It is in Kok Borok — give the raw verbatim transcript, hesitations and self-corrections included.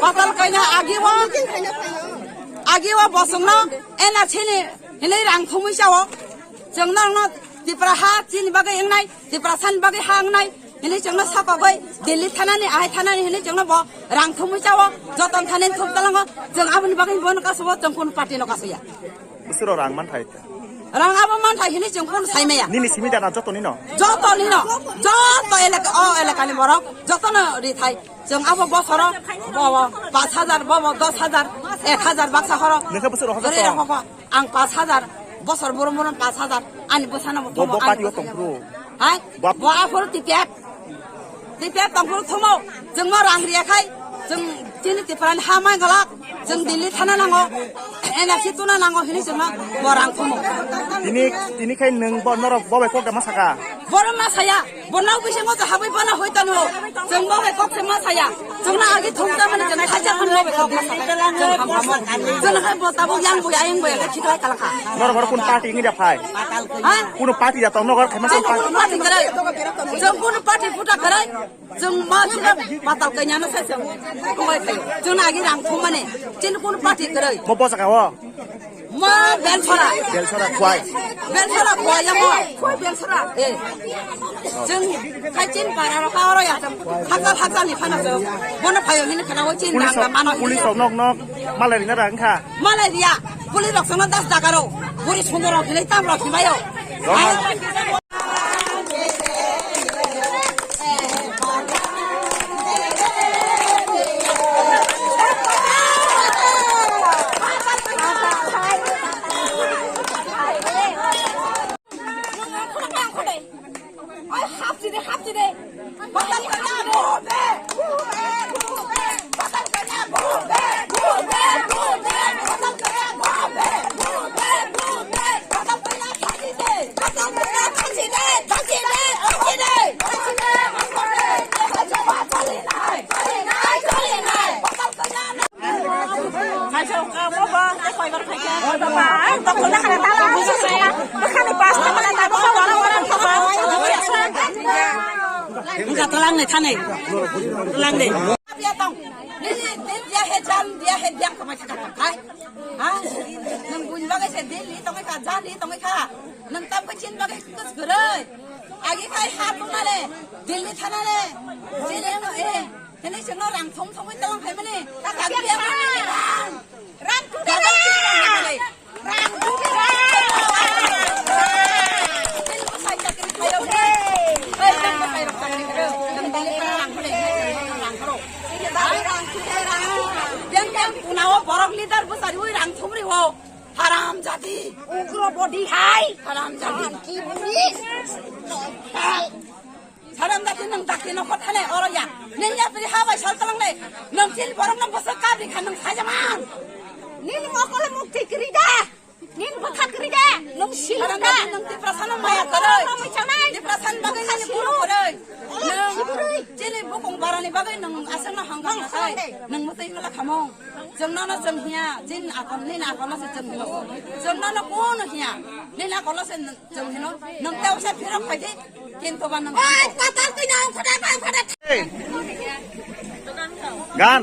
Patal kaina agiwa, agiwa bosongno ena chini hinui rang thumui chao. Chwng norokno Tipra ha chini bagwi wngnai, Tiprasani bagwi ha wngnai hinui chwngno sokogwi Delhi thanani, ahai thanani hinui chwngno bo rang thumui chao. Joton thanani thum talango, chwng aboni bagwi bono kasobo, chwng kunu party no kasoya. Bwswrok rang manthai. Rang abo manthai hinui chwng kunu saimaya. Nini simi dana joto nino? Joto nino. Joto elaka, o elakani borok jotono rithai. Chwng abo bosoro bo, bo pash hajar, bo, bo dos hajar, ek hajar baksa horo. Nokha bwswrok hajar. Ang pash hajar, bosor boro boro pash hajar, ani bwsano bo. Bo, bo party o tongphuru. Hai? Bo, bo aphuru T P F. T P F tongphuru thumo, chwngno rang riya khai, chwng chini Tiprani ha mai golak, chwng Delhi thana nango, N R C tuna nango hinui chwngno bo rang thumo. Tini, tini khai nwng bo norok bo bai kok da ma saka? Boro ma saya, bo nok bisingo cha habai bono hoi tanu, chwng bo bai kok se ma saya, chwngno agi thum ta mani chwng hajar khan bo bai kok ma saka, chwng ham hamo, chwng hai bo tabuk yang bo ayang bo ya khiklai kalakha. Norok oro kun party ngi da phai? Ha? Kuno party da tong norok khaima. Chwng kuno party kwrwi, chwng kuno party puta kwrwi. Chwng ma chwng patal kanya no sai chwng. Kowai khai. Chwng agi rang thumani. Chini kuno party kwrwi. Mo bosa ka wo? Ma Belsora. Belsora kwai. Belsora kwai ya mo. Kwai Belsora. Eh. Chwng khai chini para ro ka oro ya chwng. Hakal hakal ni khana chwng. Bono phayo hini khana wo chini police rang rok, mano police hini. Rok nok nok. Malai rina rang kha. Malai riya. Police rok chwngno das dakaro. Buri sundor rok hinai tam rok himayo. Rong. Wngkha talang ni thani. Talang ni. Dia tong. Nini, nini dia he jan, dia he dia kamai thaka thang khai. Ha? Nang buin bagai se Delhi tongoi kha, jani tongoi kha. Nang tam kha chin bagai kus gurai. Agi khai ha tong nale. Delhi thana le. Delhi no eh. Hini chwngno rang thum thumwi tong phaimani. Rang, rang, rang, rang, rang, rang. Yang, yang, unao borok leader bwsariwi rang thumriwo. Haram jati. Ugro body hai. Haram jati. Ki budi? Saram dati nang dati no kotha ne oro ya. Neng ya pri ha bai sal talang le. Nang chil borok nang bosok kabri kha nang sajaman. Nini mokol mukti kri da. Nini botha kri da. Nang sil da. Nang Tiprasa no maya koroi. Nang maya koroi. Tiprasa no bagai nini buru koroi. Nang chini bukung barani bagai nang asal no hangkang sai. Nang mutai ngala khamong. Jeng nono jeng hiya. Jin akon nini akon no se jeng hino. Jeng nono kono hiya. Nini akon no se Chwng hino, nwng tei usa phirok phai di, kintu ba nwng. Oi, patal twi nwng khodai bai khodai. Gan.